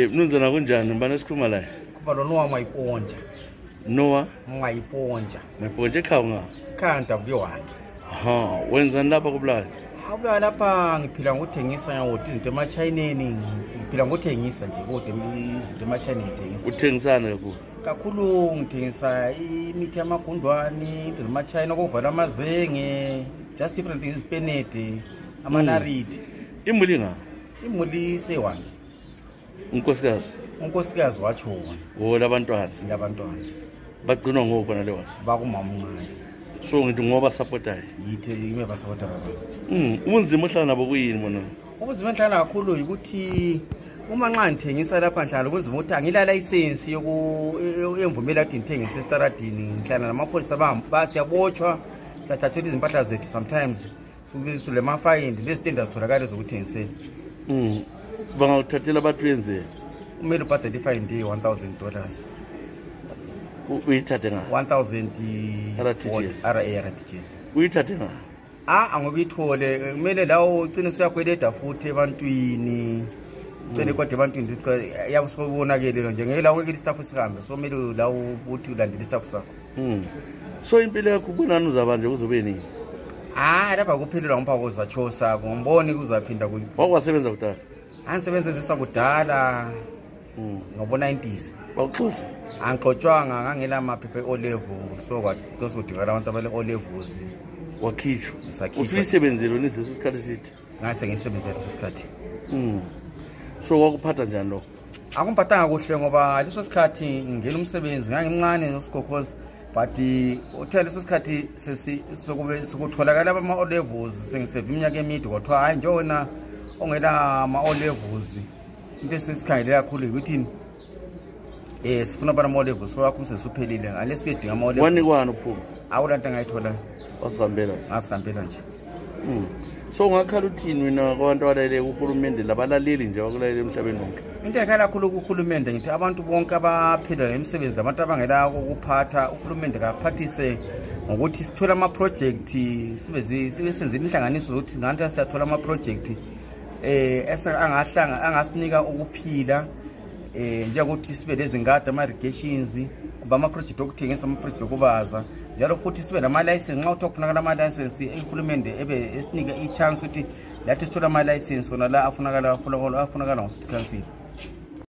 Mnumzana kunjani mbana sikhuluma la? Kuba lo Noah Mayiponja. Noah Mayiponja. Mayiponja ekhaya nga? Khanda kuyiwakhe. Aha, wenzani lapha kuBulawayo? Awula lapha ngiphila ngokuthengisa yawoti izinto emachayineni, ngiphila ngokuthengisa nje kodwa izinto emachayineni ngithengisa. Uthengisana kakhulu? Kakhulu ngithengisa imithi yamagundwane, into emachayina okuvala amazenge, just different things, penede, amanariti. Imuli nga? Imuli sewakhe. Unkosikazi wachona. Oh, labantwana. Labantwana. Bagcinwa ngophi na lewa? Bakumama omncane. So ngithi ngoba supportayo. Yithe ime basupporta baba. Ubunzima ohlala nabo kuyini bona? Ubunzima enhlala kakhulu ukuthi uma nxa ngithengisa lapha nhlala ubunzima ukuthi angila license yemvumela ukuthi ngithengise estaradini, ngihlala namapholisa basiyabotshwa, siyathathela izimpahla zethu sometimes subisule ama-fine lezitenda zitholakala zokuthengisela. Bangawuthathela abantu benzeni? Kumele ubhadale ifine day $1,000. Uyithathe nga? 1,000 RTGS. Uyithathe nga? Angokuyithole kumele lawo ugcine usuyakweleda futhi ebantwini. Ucele kodwa ebantwini yabo sobonakele nje ngeke lawo istaff sihambe so kumele lawo uthi ulandele istaff sakho. So impilo yakho ubonani uzaba nje kuzobe nini? Lapha kuphelelwa umphako zachosa ngomboni kuzaphinda ku. Wakwasebenza kudala? Angisebenza sesakudala ngobo-90s. Bawuxoxa? Angixotshwanga ngangela amaphepha O level so kwadingakala abantu abale O levels. Wakhishwa? Usuyisebenzile leso sikhathi sithi? Ngase ngisebenzele leso sikhathi. So wakuphatha njani lokho? Akumphathanga kuhle ngoba leso sikhathi ngingena umsebenzi ngangimncane nosikhokozi but uthe leso sikhathi sokutholakala ama O levels sengiseve iminyaka emide kwathiwa hayi njona ongela ama O levels into esisikhangelela kakhulu ukuthi sifuna bana ama O levels so wakho umsebenzi uphelile unless uyedinga ama O levels. Wanikwani uphuma? Awulanto angayithola. Ngasihambela nje. So ungakhala uthini wena kwabantu abalalele kuhulumende labalaleli nje wakulalele emhlabeni wonke? Into ekhala kakhulu kuhulumende ngithi abantu bonke abaphila ngemisebenzi labantu abangela ukuphatha uhulumende akaphathise ngokuthi sithola ama project sibe senze inhlanganiso zokuthi ngathi siyathola ama project angasinika ukuphila njengokuthi sibe lezingadi ama irrigations kuba ama project okuthengisa ama project okubaza njalo futhi sibe nama license nxa uthokufunakala ama license ehulumende ebe esinika i chance ukuthi lathi sithola ama license wona la afunakala ngo city council.